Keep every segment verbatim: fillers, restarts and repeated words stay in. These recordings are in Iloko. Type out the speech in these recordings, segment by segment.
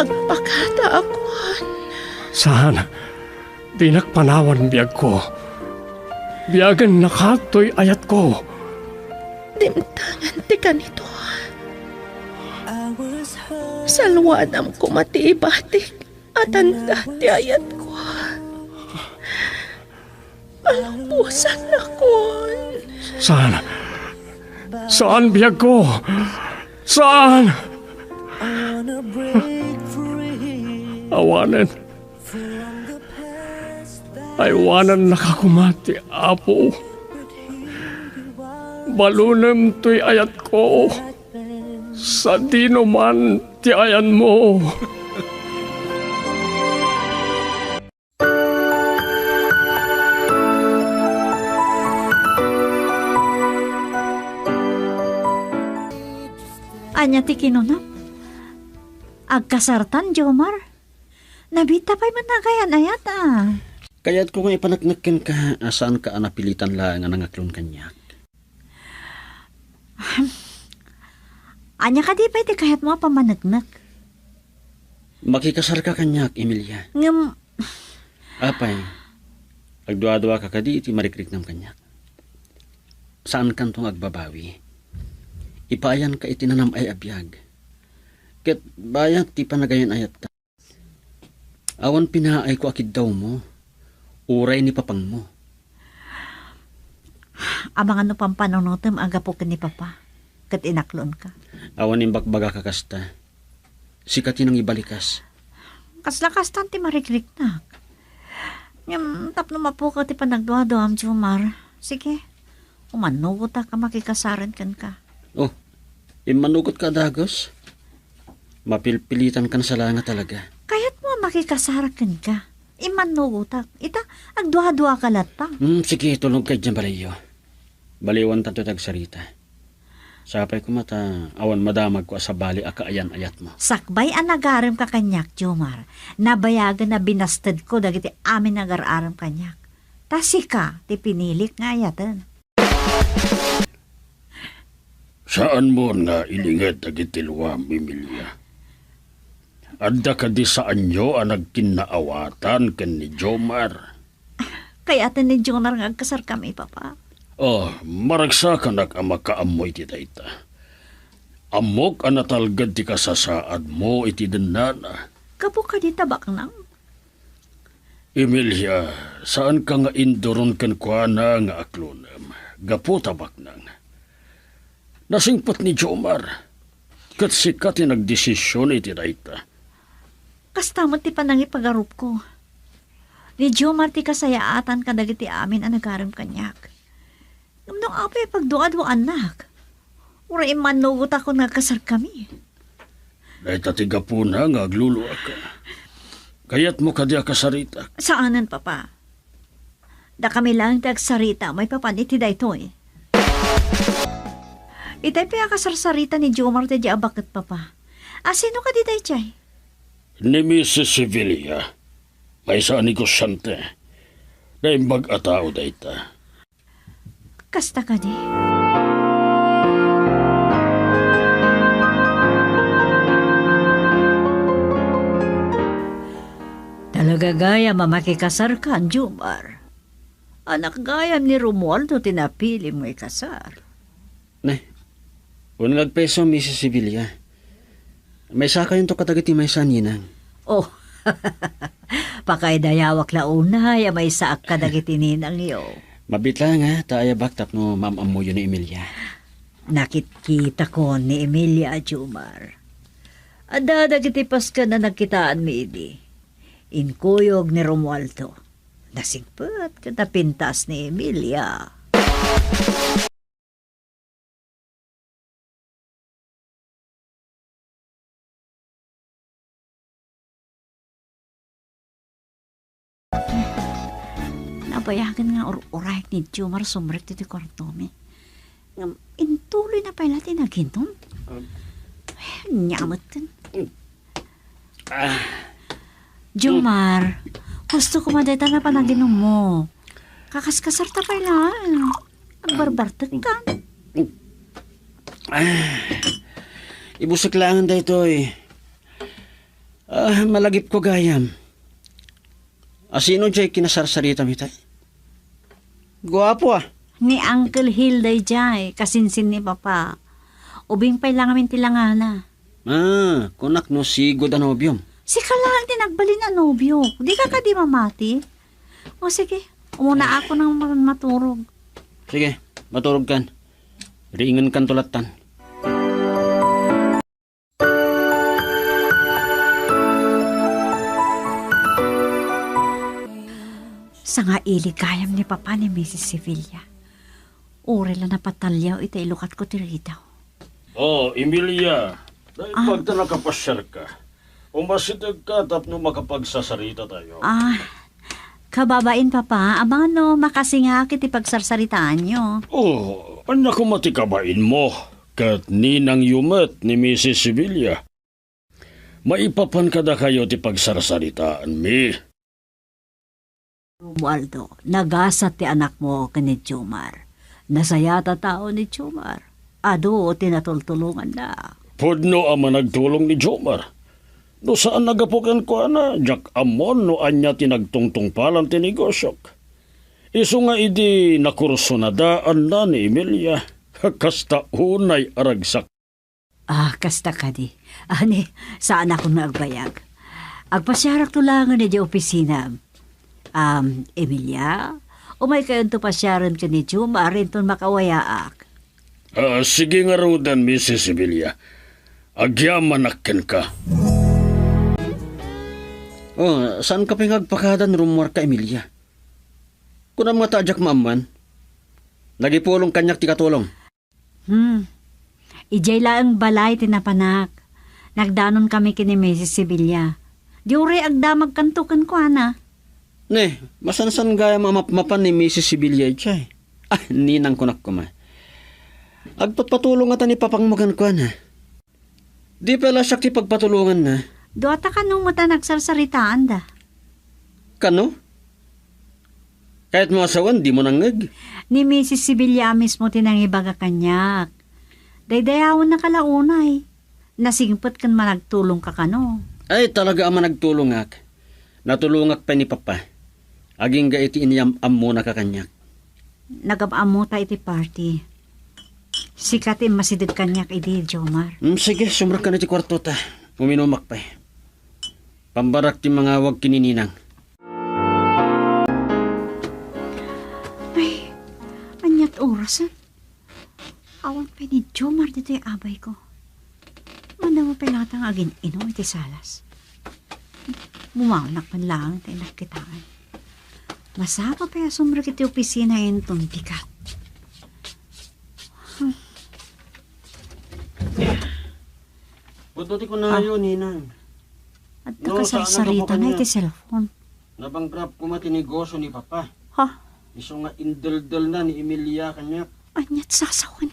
Pakada a kuan. Saan, dinak panawan biagko. Biagen nakatoy ayatko. Dimtengen ti kanito. Salwadam koma ti ibatik a tanda ti ayatko. Malungpusannakon. Saan? Saan, biagko? Saan? Awanen. Aywanannaka koma ti Apo. Balunem toy ayatko. Sadino man ti ayanmo. Ania ti kinunam? Agkasartan, Jomar? Nabitta pay met nga agayan-ayat, a. Kayatko nga ipaneknek kenka a saanka a napilitan laeng a nangaklon kaniak. Ania kadi pay ti kayatmo a pammaneknek? Makikasarka kaniak, Emilia. Ngem, apay, agduaduaka kadi iti marikriknam kaniak? Saankanto nga agbabawi. Ipaayanka iti nanam-ay a biag. Ket bayat ti panagayan-ayatta. Awan pinaayko a kiddawmo, uray ni papangmo. Amangan no pampanunotem a gapu ken ni Papa, ket inaklonka. Awan imbakbagak a kasta. Sika ti nangibalikas. Kasla kastan ti marikriknak. Ngem tapno mapukaw ti panagduaduam, Jomar. Sige, Umannugota ka makikasaren kenka. Oh, immanugot ka a dagus? Mapilpilitankan sa la nga talaga. Kayatmo a makikasarak kenka? Immannugotak. Ita, agduadua ka latta. Hmm, sige, tulog ka idiay balayyo. Baliwantanto ti agsarita. Sapay koma ta awan madamagko a sabali a kaayan-ayatmo. Sakbay a nagaremka kaniak, Jomar, nabayagen a binastedko dagiti amin nga agar-arem kaniak. Ta sika ti pinilik nga ayaten. Saanmon nga ilinget dagiti luam, Emilia? Adda kadi saanyo a nagkinnaawatan ken ni Jomar? Kayat ni Jomar nga agkasarkami, Papa. Oh, maragsakanak a makaammo iti dayta. Ammok a natalged ti kasasaadmo iti dennana. Gapu kadi ta baknang? Emilia, saanka nga induron kenkuana nga aklonem gapu ta baknang. Nasingpet ni Jomar, ket sika ti nagdesision iti dayta. Kasta met ti panangipagarupko. Ni Jomar ti kasayaatan kadagiti amin a nagarem kaniak. Ngem no apay pagduaduaannak, uray immannugotakon nga agkasarkami. Dayta ti gapuna nga agluluaka. Kayatmo kadi a kasaritak? Saanen, Papa. Dakami laeng ti agsarita maipapan iti daytoy. Itay pay a kasarsarita ni Jomar ti di a baket, Papa. A sino kadi daydiay? Ni Missus Sevilla. Maysa a negosiante. Naimbag a tao dayta. Kasta kadi? Talaga gayam a makikasarkan, Jomar. Anak gayam ni Romualdo ti napilim nga ikasar. Ne, uneg a preso, Missus Sevilla. Maysakayonto kadagiti maysa a ninang. Oh, pakaidayawak la unay a maysaak kadagiti ninangyo. Mabiit laeng ta ayabak tapno maam-ammoyo ni Emilia. Nakitkitakon ni Emilia, Jomar. Adda dagiti pasken a nagkitaanmi idi. Inkuyog ni Romualdo. Nasingpet ket napintas ni Emilia. Nabayagen nga ur-urayek ni Jomar sumrek ditoy kuartomi. Ngem intuloy na pay la ti naginum. Ah. Ay, ania metten. Ah. Jomar, husto koma dayta a panaginummo. Kakaskasarta pay laeng. Agbarbartekkan. Ah. Ibusek laeng daytoy. Ah, malagipko gayam. Asino jay kinasarsarita mi tay? Guapo, ah. Ni Uncle Hilda jay, kasinsin ni Papa. Ubing pay lang amin ti langana. Ah, kunak no sigud a nobiom. Sika lang ti nagbalin a nobio. Di ka kadi mamati? O sige, umuna ako nang ma-, maturog. Sige, maturog kan. Ringan kan tulatan. Sangaili gayam ni Papa ni Missus Sevilla. Uray la napataliaw iti ilukatko ti ridaw. Oh, Emilia. Naimbag ta nakapasiarka. Umasidegka tapno makapagsasaritatayo. Ah, kababain, Papa, amangan no makasingaak iti pagsarsaritaanyo. Oh, ania koma ti kabainmo? Ket ninangyo met ni Missus Sevilla. Maipapan kadakayo ti pagsarsaritaanmi. Romualdo, nagasat ti anakmo ken ni Jomar. Nasayaat a tao ni Jomar. Adu ti natultulonganna. Pudno a managtulong ni Jomar. No saan a gapu kenkuana, diak ammon no ania ti nagtungtungpalan ti negosiok. Isu nga idi nakursunadaanna ni Emilia, kasta unay a ragsak. Ah, kasta kadi. Ani, saanakon nga agbayag. Agpasiarakto laengen idiay opisinam. Am, Emilia, umaykayonto pasiaren ken ni Jomar inton makawayaak. Ah, sige ngaruden, Missus Emilia. Agyamanak kenka. Oh, saanka pay nga agpakada no rummuarka, Emilia? Kunam ngata a diak maammoan. Nagipulong kaniak ti katulong. Hmm. Idiay laeng balay ti napanak. Nagdanon kami ken ni Missus Sevilla. Di uray agdamagkanto kenkuana. Ne, masansan gayam a mapmapan ni Missus Sevilla idiay. Ah, ninang, kunak koma. Agpatpatulong ngata ni papangmo kenkuana. Di pay la siak ti pagpatulonganna. Duata kano met a nagsarsaritaanda. Kano? Kayatmo a sawen, dimo nangngeg? Ni Missus Sevilla a mismo ti nangibaga kaniak. Daydayawennaka la unay. Nasingpet ken managtulongka kano. Ay, talaga a managtulongak. Natulongak pay ni Papa. Agingga iti inyam-ammonaka kaniak. Nagam-ammota iti party. Sika ti immasideg kaniak idi, Jomar. Mm, sige, sumrekkan iti kuartota. Uminumak pay. Pambarak ti mangawag ken ni Ninang. Ay, aniat orasen? Awan pay ni Jomar ditoy abayko. Madamo pay latta nga agin-inom iti salas. Bumaonak man laeng ta innak kitaen. Masapa pay a sumrek iti opisina inton bigat. Pudno ti kunayo, Ninang. Adda kasarsaritana iti cellphone. Nabankrupt koma ti negosio ni Papa. Ha? Isu nga indeldelna ni Emilia kaniak. Aniat sasawen?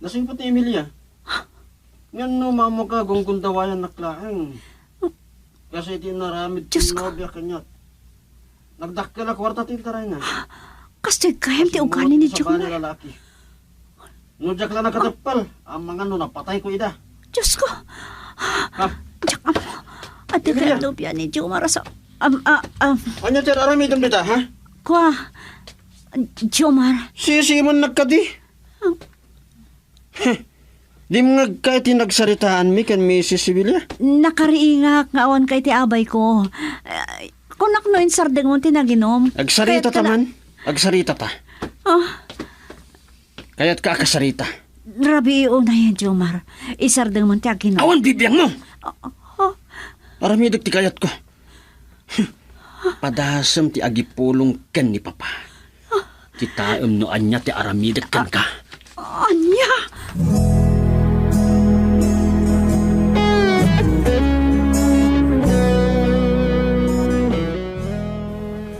Nasingpet ni Emilia. Ha? Ngem no maammoka, gunggundawayannak laeng. Kas iti inaramid ti nobia kaniak. Nagdakkel a kuarta ti intarayna. Kastoy gayam ti ugali ni Jomar. Lalaki. No diak la nakateppel, amangan no napatayko ida. Diosko! Ha? Diak ammo. Adda kaya nobia ni Jomar sa, am, a, am. Ania ti aramidem dita, ha? Kua, Jomar. Sisiman nagkadi? Heh, dimngegka iti nagsaritaanmi ken Missus Sevilla? Nakariingak nga awanka iti abayko. Eh, kunak no insardengmo ti naginum. Agsarita ta man. Agsarita ta. Ah. Kayatka a kasarita. Rabii unay, Jomar. Isardengmo ti aginum. Awan bibiangmo! Ah, ah. Aramidek ti kayatko. Padasem ti agipulong ken ni Papa. Kitaem no ania ti aramidek kenka. Ania?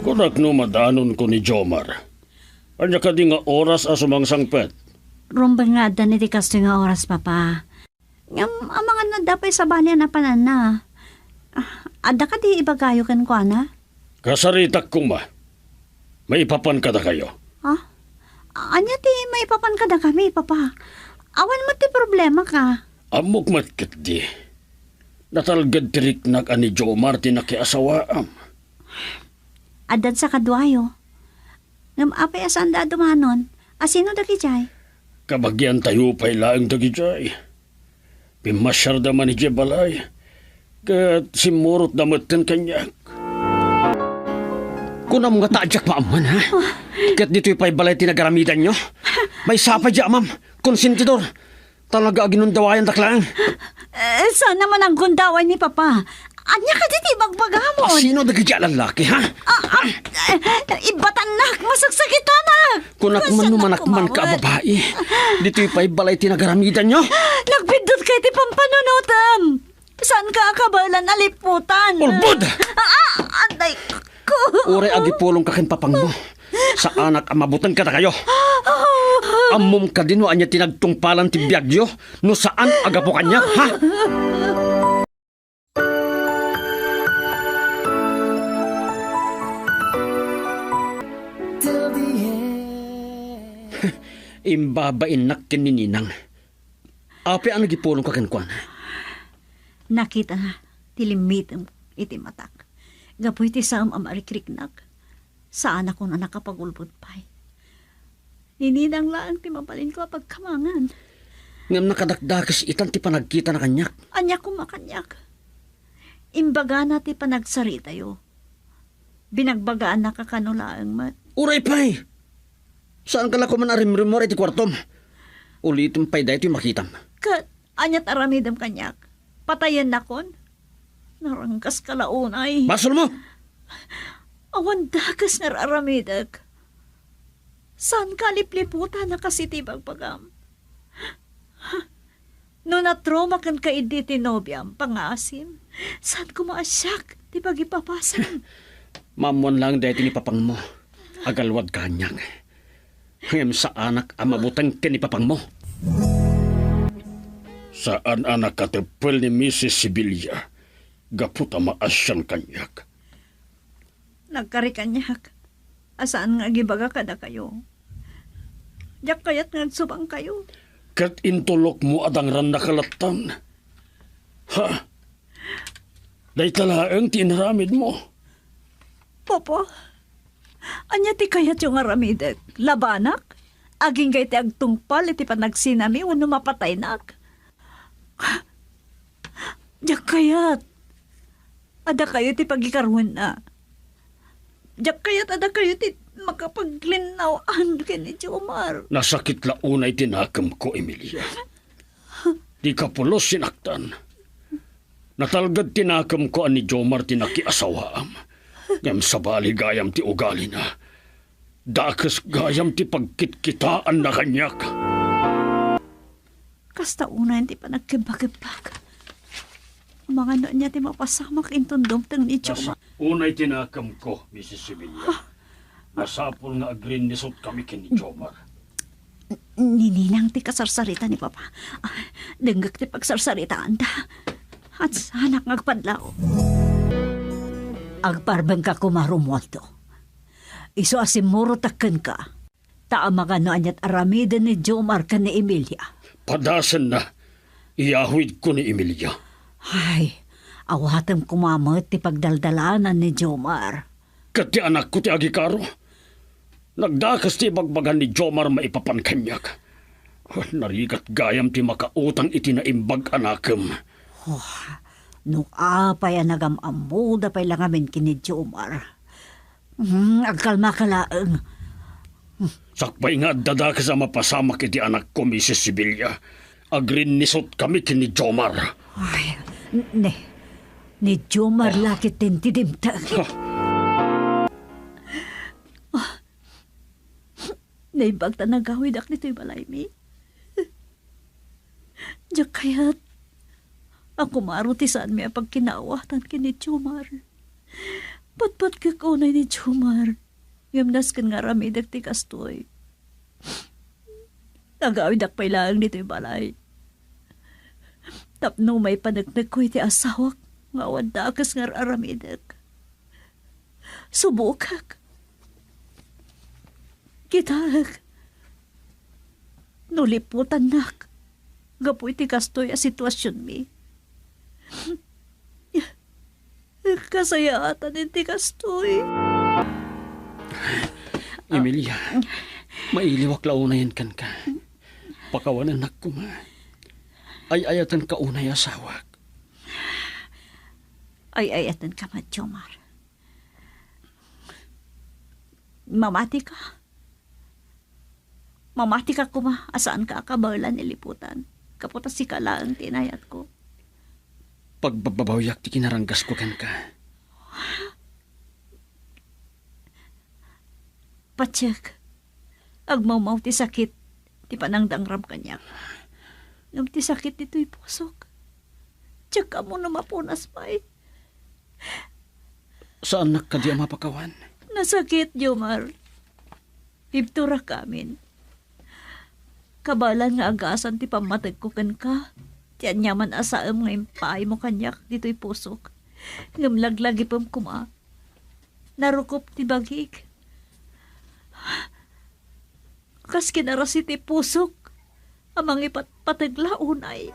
Kunak no madanonko ni Jomar. Ania kadi nga oras a sumangsangpet? Rumbeng nga addan iti kastoy nga oras, Papa. Ngem amangan no adda pay sabali a napananna. Ah, adda kadi ibagayo kenkuana? Kasaritak koma. Maipapan kadakayo. Ha? Ania ti maipapan kadakami, Papa? Awan met ti problemaka. Ammok met ketdi. Natalged ti riknak a ni Jomar ti nakiasawaam. Addan sa kaduayo. Ngem apay a saanda a dumanon? A sino dagidiay? Kabagiantayo pay laeng dagidiay. Pimmasiarda man idiay balay, ket simmurotda metten kaniak. Kunam ngata a diak maammoan, ha? Ket ditoy pay balay ti nagaramidanyo? Maysa pay diay amam, konsentidor. Talaga a ginundawayandak laeng. Eh, saan naman a gundaway ni Papa? Ania kadi ti ibagbagam? A sino dagiti a lallaki, ha? Ah, ah, eh, ibbatannak, masaksakitanak. Kunak man no manakman ka a babai. Ditoy pay balay ti nagaramidanyo. Nagbiddut kay ti pampanunotem. Saan ka a kabaelan a liputan? Ulbod! Ah, ah, aday ko. Uray agipulong ka ken papangmo. Saanak a mabuteng kadakayo. Ammom kadi no ania ti nagtungpalan ti biagyo no saan a gapu kaniak, ha? Imbabainnak ken ni Ninang. Apay a nagipulongka kenkuana? Nakitana ti limmitem iti matak. Gapu iti saem a marikriknak, saanakon a nakapagulbod pay. Ni Ninang laeng ti mabalinko a pagkamangan. Ngem nakadakdakes itan ti panagkitana kaniak. Ania koma kaniak? Imbagana ti panagsaritayo. Binagbagaannak a kano laeng met. Uray pay! Saanka la koma a rimrimmuar iti kuartom? Ulitem pay daytoy makitam. Ket aniat aramidem kaniak? Patayennakon? Naranggaska la unay. Basolmo! Awan dakes nga ar-aramidek. Saanka a lipliputan a kas iti ibagbagam? No natroma kenka idi ti nobiam, pangaasim, saan koma a siak ti pagipapasam? Maammoan laeng daytoy ni papangmo. Agalwad kaniak. Ngem saanak a mabuteng ken ni papangmo. Saan a nakateppel ni Misis Sibilia gapu ta maasian kaniak. Nagkari kaniak a saan nga agibaga kadakayo. Diak kayat nga agsubangkayo. Ket intulokmo a dangrannaka lattan. Ha? Dayta laeng ti inaramidmo. Papa, ania ti kayatyo nga aramidek? Labanak? Agingga iti agtungpal iti panagsinami wenno mapataynak? Diak kayat. Adda kayo ti pagikaruenna. Diak kayat adda kayo ti makapaglinnaw-an ken ni Jomar. Nasakit la unay ti nakemko, Emilia. Di ka pulos sinaktan. Natalged ti nakemko a ni Jomar ti nakiasawaam. Ngem sabali gayam ti ugalina. Dakes gayam ti pagkitkitaanna kaniak. Kasta unayen ti panagkebbakebbak. Amangan no ania ti mapasamak inton dumteng ni Jomar. Kas unay ti nakemko, Misis Sibilia. Masapul nga agrinnisot kami ken ni Jomar. Ni Ninang ti kasarsarita ni Papa. Ah, dengngek ti pagsarsaritaanda. At saanak nga agpadlaw. Agparbengka koma, Romualdo. Isu a simmurotak kenka. Ta amangan no aniat aramiden ni Jomar ken ni Emilia. Padasenna, iyawidko ni Emilia. Ay, awatem koma met ti pagdaldalanan ni Jomar. Ket ti anakko ti agikaro. Nagdakes ti ibagbaga ni Jomar maipapan kaniak. Narigat gayam ti makautang iti naimbag a nakem. Oh, no apay a nagam-ammoda pay la ngamin ken ni Jomar. Hmm, agkalmaka laeng. Sakbay nga adda dakes a mapasamak iti anakko, Misis Sibilia. Agrinnisot kami ken ni Jomar. Ay, ne, ni Jomar la ketdin ti dimteng. Ha? Ah, naimbag ta nagawidak ditoy balaymi. Diak kayat a kumaro ti saanmi a pagkinaawatan ken ni Jomar. Patpatkek unay ni Jomar, ngem nasken nga aramidek ti kastoy. Nagawidak pay laeng ditoy balay tapno maipaneknekko iti asawak nga awan dakes nga ar-aramidek. Subokek. Kitaek no liputannak gapu iti kastoy a situasionmi. kasayaatan iti kastoy. Emilia, mailiwak la unayen kenka. Pakawanennak koma. Ay-ayatenka unay, asawak. Ay-ayatenka met, Jomar. Mamatika. Mamatika koma a saanka a kabaelan ni Liputan. Gapu ta sika laeng ti inayatko. Pagbababawiak ti kinaranggasko kenka. Patiek, agmawmaw ti sakit ti panangdangram kaniak. Ngem ti sakit ditoy pusok, diak ammo no mapunas pay. Saannak kadi a mapakawan? Nasakit, Jomar. Ibturak amin. Kabaelan nga agasam ti pammategko kenka, ti aniaman a saem nga impaaymo kaniak ditoy pusok. Ngem laglagipem koma. Narukop ti bagik. Kas kinarasi ti pusok a mangipatpateg la unay.